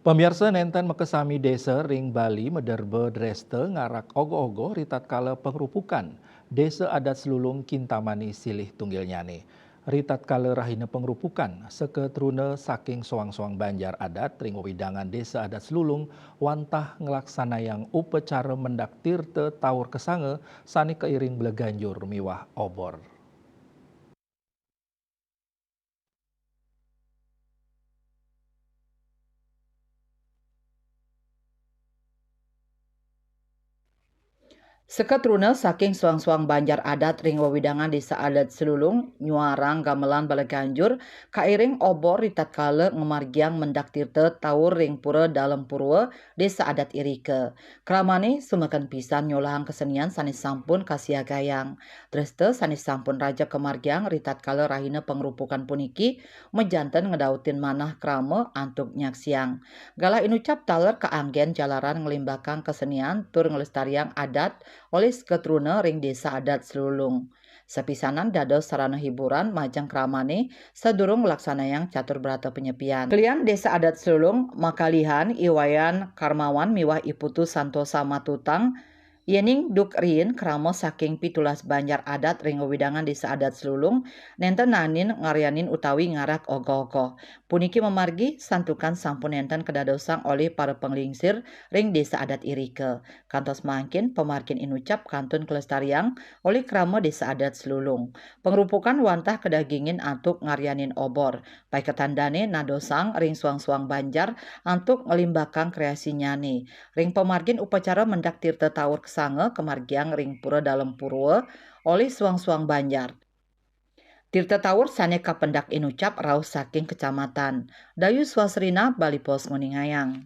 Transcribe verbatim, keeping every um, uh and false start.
Pamiarsa, nénten makasami désa ring Bali maderba dresta ngarak ogoh-ogoh ritatkala pangrupukan Désa Adat Selulung Kintamani silih tunggilnyané. Ritatkala rahina pangrupukan, sekatruna saking soang-soang banjar adat ring wewidangan Désa Adat Selulung wantah nglaksanayang upacara mendak tirta taur kesanga sané kairing bleganjur miwah obor. Sekatruna saking soang-soang banjar adat ring wewidangan Désa Adat Selulung nyuarang gamelan baleganjur kairing obor ritatkala ngamargiang mendak tirta taur ring Pura Dalem Purwa, Désa Adat irika. Kramané sumeken pisan nyolahang kesenian sané sampun kasiagayang. Dresta sané sampun rajeg kamargiang ritatkala rahina pangrupukan puniki majanten ngedautin manah krama antuk nyaksiang. Galah inucap taler kaanggén jalaran nglimbakang kesenian tur nglestariang adat olih sekatruna ring Désa Adat Selulung. Sapisanan dados sarana hiburan majeng kramané sadurung nglaksanayang catur brata panyepian. Kelian Désa Adat Selulung makalihan I Wayan Karmawan miwah I Putu Santosa matutang, yéning duk riin krama saking pitulas banjar adat ring wewidangan Désa Adat Selulung nénten naenin ngaryanin utawi ngarak ogoh-ogoh. Puniki mamargi santukan sampun nénten kadadosang olih para panglingsir ring Désa Adat irika. Kantos mangkin pamargin inucap kantun kalestariang olih krama Désa Adat Selulung. Pangrupukan wantah kadagingin antuk ngaryanin obor. Paiketan dané nadosang ring soang-soang banjar antuk nglimbakang kreasinyané. Ring pamargin upacara mendak tirta taur kesanga kamargiang ring Pura Dalem Purwa olih soang-soang banjar. Tirta taur sané kapendak inucap rauh saking kecamatan. Dayu Swasrina, Bali Post nguningayang.